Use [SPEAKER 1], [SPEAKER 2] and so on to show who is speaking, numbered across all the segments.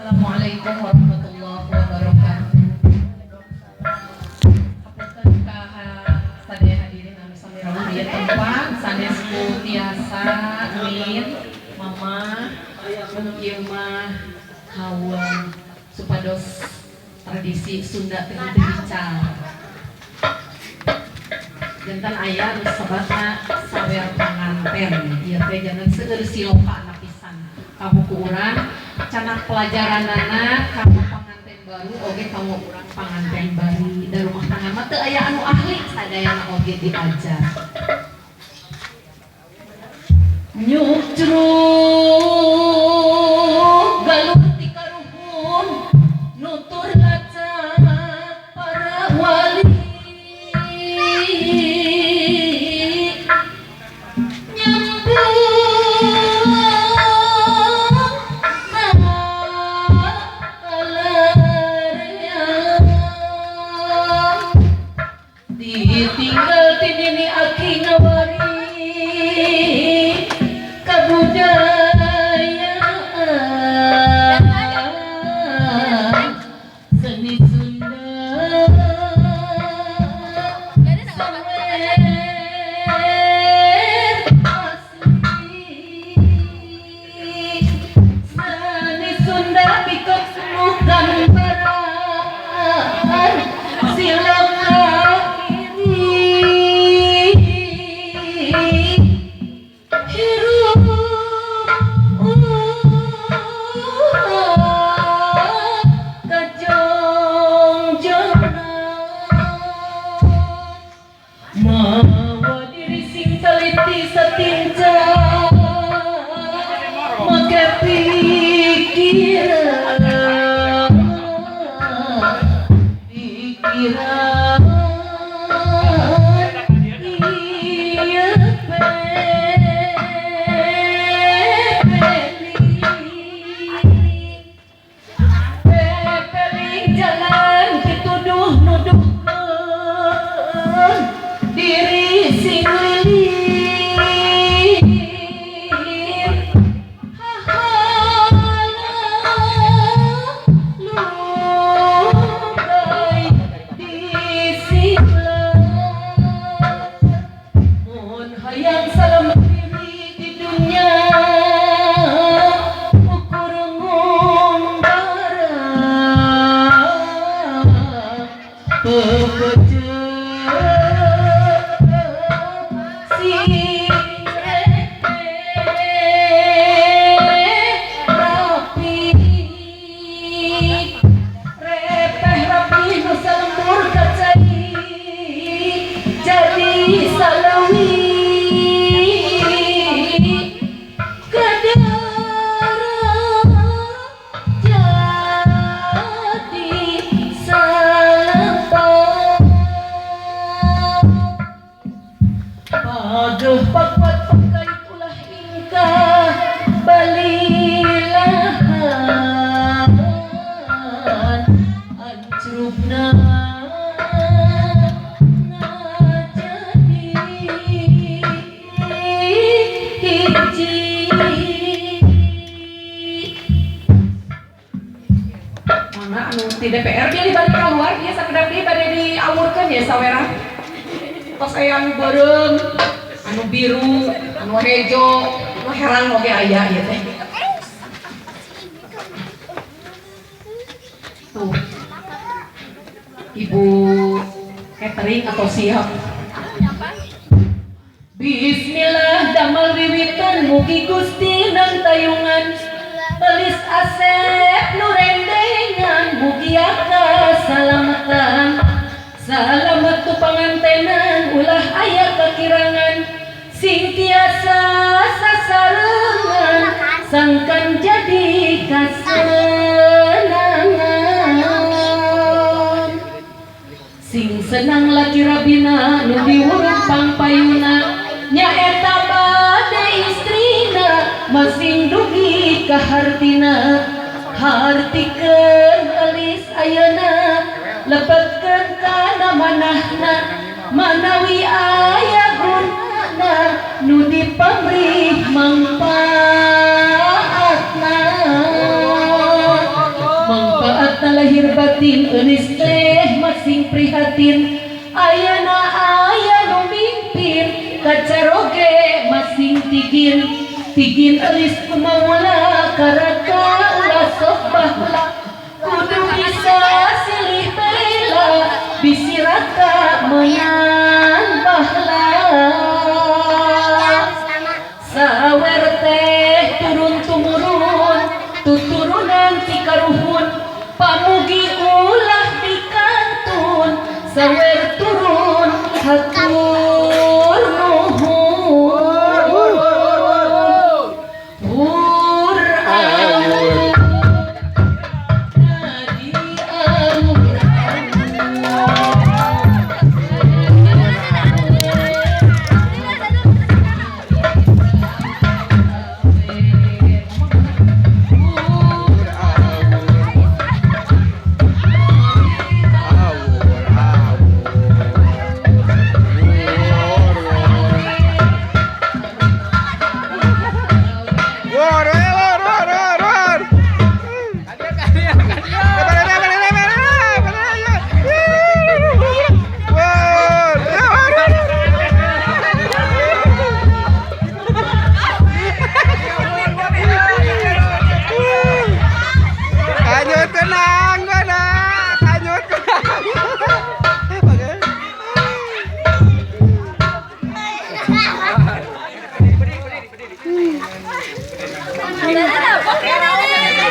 [SPEAKER 1] Assalamualaikum warahmatullahi wabarakatuh. Hapunten ka sadaya hadirin anu sami rawuh di tempat sanes ku tiasa min mama mun ieu mah hawa supados tradisi Sunda teh teu dical. Janten aya nu sebatna sawer panganten. Ieu teh janten seueur siloka pisan. Kanggo ku urang canak pelajaranana kanggo panganten baru oge kanggo urang panganten bari da rumah tangga mah teu aya anu ahli sadayana oge diajar. Nyucruk galur ti karuhun nutur lacak para wali nyambung ditinggal tinini aki ngawari kabudayaan seni Sunda sawer asli seni Sunda pikok sumuh gambaran siloka kiri hirup urang kajongjonan mawa diri sing teliti satinca make pikiran pikiran ieu pepeling jalan pituduh nuduhkeun diri sing lilir hahala lukai disinglah mun hayang salam diri di dunya ukur ngumbara pepece sing repeh rapi repeh rapi nu salembur kacai jadi salawi kadara jadi salepang pageuh pakuat pakait ulah ingkah balilahan ancrubna jadi hiji. Mana anu ti DPR dia balik keluar dia sakedap deui bade diawurkeun ya sawerang. Tos aya anu beureum, anu biru, anu hejo, anu herang oge aya ieu teh. Tuh. Ibu catering atau siap. Bismillah damel wiwitan mugi Gusti nang tayungan Elis Asep nu rendengan mugi kasalamatan salamet tu pangantenan ulah aya kakirangan sing tiasa sasarengan sangkan jadi kasenangan sing senang laki rabina nu diwurung pangpayuna nyaeta bade istrina masing dugi ka hartina hartikeun elis ayeuna lebetkeun kana manahna manawi aya gunana nu dipamrih mangpaatna. Lahir batin Eulis teh masing prihatin ayana aya nu mimpin kacaroge masing tigin tigin Eulis kumaula karaka ulah sok baheula kudu bisa silih bela bisi raka meunang baheula sawer teh turun tumurun tuturunan ti karuhun pamugi ulah dikantun sawer turun hatur nuhun hur awur nadi awur.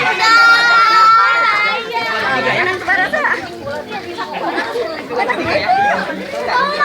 [SPEAKER 2] Udah.